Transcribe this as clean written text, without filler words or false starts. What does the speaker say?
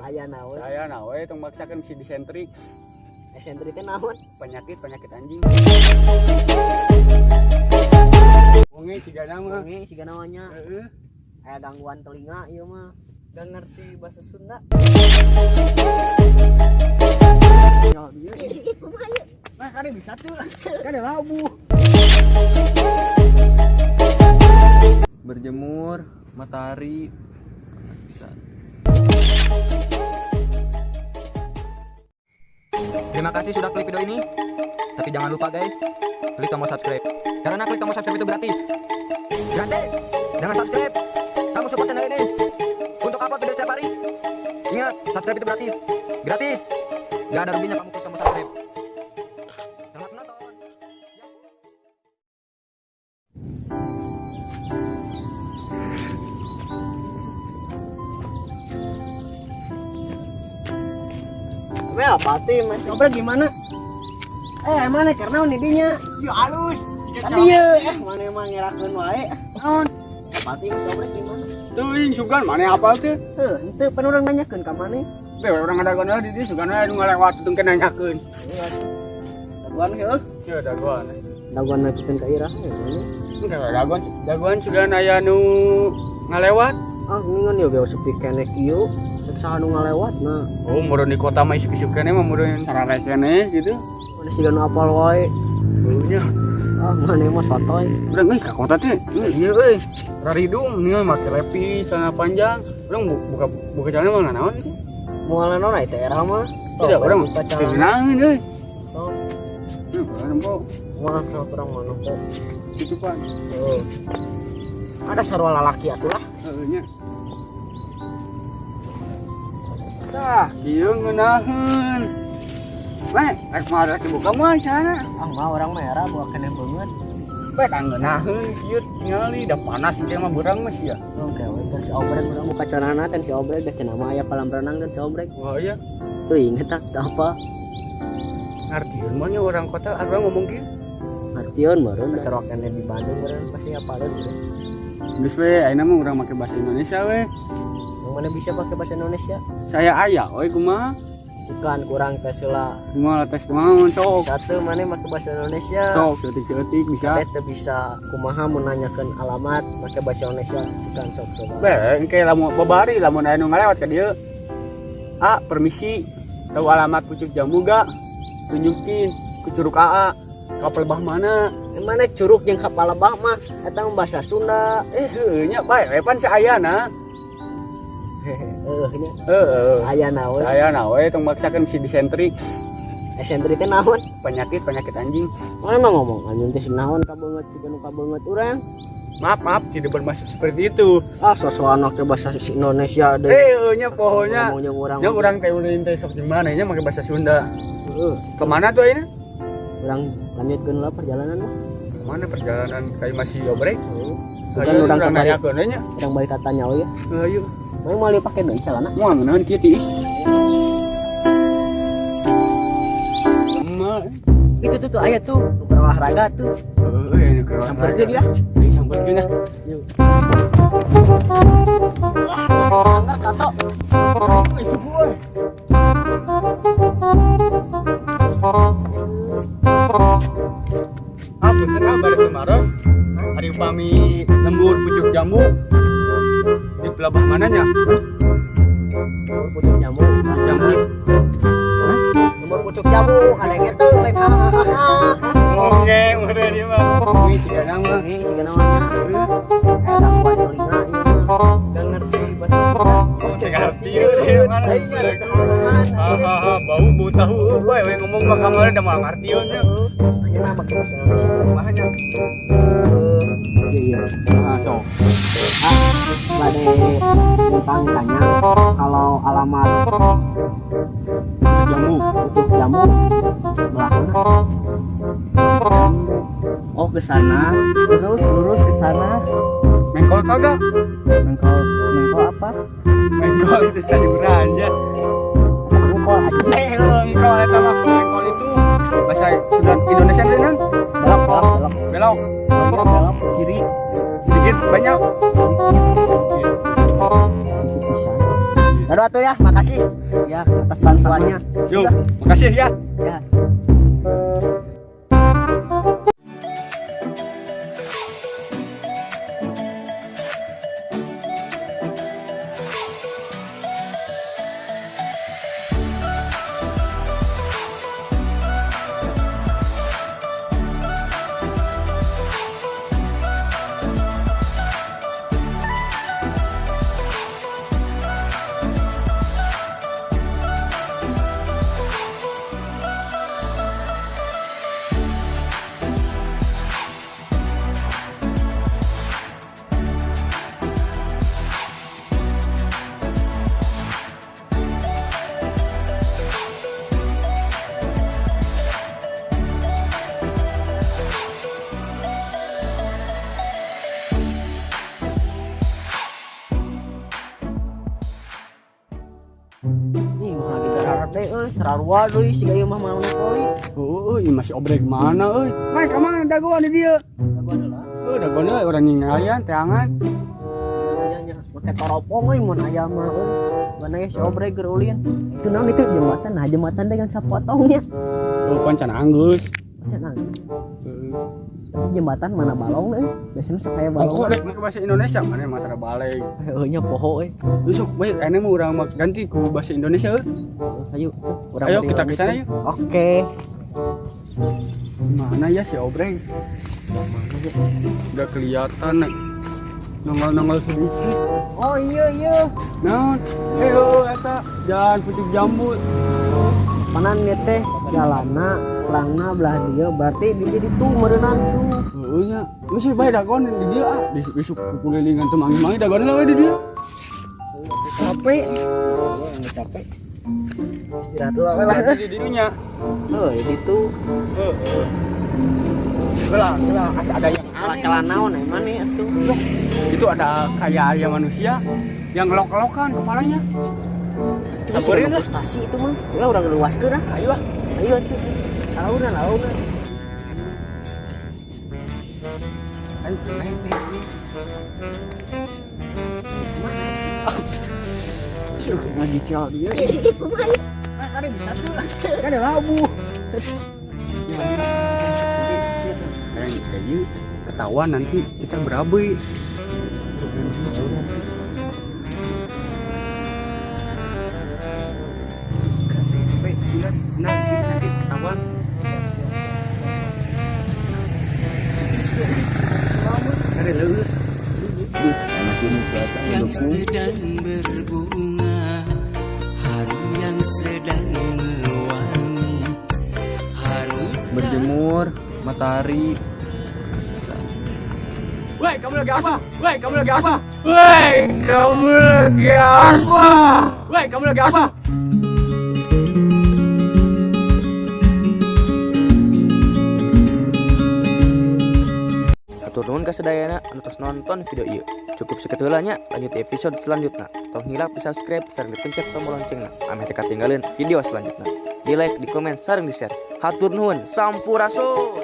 Ayana we. Saya we tong maksakeun si disentri. Esentri teh naon? Penyakit penyakit anjing. Wonge ciga mah. Wonge siga namanya. Heeh. Aya gangguan telinga ieu mah. Gak ngerti bahasa Sunda. Ya dia. Nah, kade bisa tuh. Kade labu. Berjemur, matahari bisa. Terima kasih sudah klik video ini. Tapi jangan lupa guys, klik tombol subscribe. Karena klik tombol subscribe itu gratis. Gratis. Dengan subscribe, kamu support channel ini untuk upload video setiap hari. Ingat, subscribe itu gratis. Gratis. Gak ada ruginya kamu klik tombol subscribe. Selamat menonton. Mel, pati Mas Obra gimana? Eh, mana karena ini dinya? Ya halus. Tadi ya, mana emang ngerakeun wae. Naon? Pati Mas Obra gimana? Teuing sugan mana hafal teh? Heuh, henteu pan urang nanyakeun ka maneh. Be urang ada di dieu sugan we nu ngalewat teu nanyakeun. Daguan heuh. Ya daguan. Daguan nanyakeun ka irah ya. Enggak daguan, daguan sugan aya nu ngalewat. Ah, ngingon yo ge sepi keneh kieu. Rek saha nu ngalewat nah. Oh, meureun di kota mah isuk-isuk keneh mah meureun sarare keneh gitu. Mana siga nu apal wae. Beunya. Ah, maneh mah sotoy. Urang euy ka kota teh. Ieu euy. Raridung nih make lepi celana panjang. Urang buka buka celana mah naon itu? Moal naon ai teh era mah. Tidak, urang buka celana. tenangin euy. Sok. Urang nempo Moal sok urang mah nempo. kitu pan. Heuh. Ada sarua lalaki atuh lah. Heuh nya. Tah, kieu ngeunaheun. Weh, rek mah rek dibuka mah celana. Ah, mah urang mah era buka keneh beungeut. Weh, tah ngeunaheun kieu tingali da panas ieu mah beurang mah sia. Oke, we kan si Obrek urang buka celana teh si Obrek da cenah mah aya kolam renang dan si Obrek. Wah iya, Tuh inget tak apa? ngartieun mah nya orang kota urang ngomong kieu. Ngartieun meureun sarua keneh di Bandung meureun pasti apaleun gitu. Geus we, ayeuna mah urang make bahasa Indonesia we. Yang mana bisa pakai bahasa Indonesia? Saya aya we kumaha? Cikan kurang tes heula. Kumaha tes kumaha sok. Satu mana pakai bahasa Indonesia? Sok seutik-seutik bisa. Kabeh teu bisa kumaha mun nanyakeun alamat pakai bahasa Indonesia cikan sok coba. Be, engke lamun babari lamun aya nu ngalewat ka dieu. Ah, permisi. Tahu alamat pucuk jambu gak? Tunjukin ke curug AA. Ka pelebah mana? Mana curug jeung kapal lebah mah eta mah bahasa Sunda. Eh, heuh nya bae we pan saayana. Heuh nya. Heeh. Saayana we. Saayana we tong maksakeun si disentri Esentri teh naon? penyakit penyakit anjing. Mana mah ngomong anjing teh naon ka beungeut siga nu ka beungeut urang. Maaf, maaf, tidak bermaksud seperti itu. Ah, sosokan make bahasa Indonesia deh. Eh, heuh nya pohonya. Ngomong jeung urang. Nya urang teh ulin teh sok gimana nya make bahasa Sunda. Heeh. Kemana tuh ayeuna? Urang lanjutkeun lah perjalanan mah. Kemana perjalanan kayak masih obrek? Bukan Ayo, urang urang kembali. nanyakeun we nya. Urang balik ka tanya we ya. Ayo. Mau moal pake deui celana. Moal ngeunaheun kieu tiis. Emak. Itu tuh tuh aya tuh nu keur olahraga tuh. Heuh, ini keur Samperkeun ya. Ayo samperkeun ah. Yuk. Wah, anggar kato. Euy, subuh euy. Ah, punten ah bade tumaros. Ari upami lembur pucuk jambu di pelabah mananya? Lembur pucuk jambu. Jambu. Lembur pucuk jambu, ada yang ngetung lain hahaha. Oke, udah dia mah. Ini siga nama. Ini siga namanya. Gangguan telinga ieu mah. Gak ngerti bahasa Sunda. Oke, ngerti dia mana. Hahaha, bau bau tahu we we ngomong mah kamari da moal ngartieun nya. Hanya lah pakai bahasa Indonesia. Kumaha nya? Iya iya. Ah, sok. Ah, bade tentang tanya kalau alamat Jambu. pucuk jambu belah mana? Oh, ke sana. Terus lurus ke sana. Mengkol kagak? Mengkol mengkol apa? Mengkol itu sayuran ya. Mengkol aja. Eh, mengkol eta mah. Mengkol itu bahasa Sunda Indonesia teh nang? Belok belok belok. Belok. Belok kiri Sedikit banyak. sedikit. Sedikit pisan. Aduh atuh ya, makasih Ya, atas bantuannya. Yuk, makasih ya. Ya. Nih, mah digararap deh euy, sararua deui siga ieu mah mauna koli. Oh, ini masih obrek mana euy? Mai ka mana dagoan di dieu? Dagoan heula. Heuh, dagoan euy urang ningalian teangan. Make toropong euy mun aya mah euy. Mana ya si obrek keur ulin. Itu naon itu jembatan, nah jembatan dengan sapotongnya. Oh, pan can anggeus. Can anggeus. Tapi jembatan mana balong euy. Biasanya sok aya balong. Pokok rek make bahasa Indonesia mana mah tara balik. Heuh nya poho euy. Besok bae ene mah urang mah ganti ku bahasa Indonesia euy. Ayo, urang Ayo kita ke sana yuk. Oke. Mana ya si Obreng? Udah kelihatan nih. Nongol-nongol sedikit. Oh iya iya. Naon? Eh, oh, eta jalan pucuk jambu. Panan ieu teh jalana pelangna belah dieu berarti di dieu ditu meureunnan tuh. Heueuh nya. Geus bae dagoan di dieu ah. Di besok kukulilingan teu manggih-manggih dagoan lah we di dieu. Capek. Nggak capek. Istirahat dulu lah. Berarti di dieu nya. Heuh, ditu. Heeh. Gelah, gelah, asa ada yang aneh. Kela naon emang nih atuh. Itu ada kayak ayam manusia yang ngelok-ngelokan kepalanya. Itu Samperin lah. frustasi itu mah. Ya urang luaskeun ah. Ayo ah. Ayo atuh. Launan, launan. Ayo, ayo, ayo. Aduh, lagi cial dia. Ada bisa tuh. Kan ada labu. Kayaknya ketahuan nanti kita berabe. Nanti ketahuan. Ada leueur. Yang sedang berbunga, harum yang sedang mewangi, harus Berjemur, matahari. Woi, kamu lagi apa? Woi, kamu lagi apa? Woi, kamu lagi apa? Woi, kamu lagi apa? Hatur nuhun ka sadayana anu tos nonton video ieu. Cukup sakitu heula nya, lanjut di episode selanjutnya. Tong hilap di subscribe sareng dipencet tombol loncengna ameh teu katinggalin video selanjutnya. Di like, di komen, sareng di share. Hatur nuhun, sampurasun.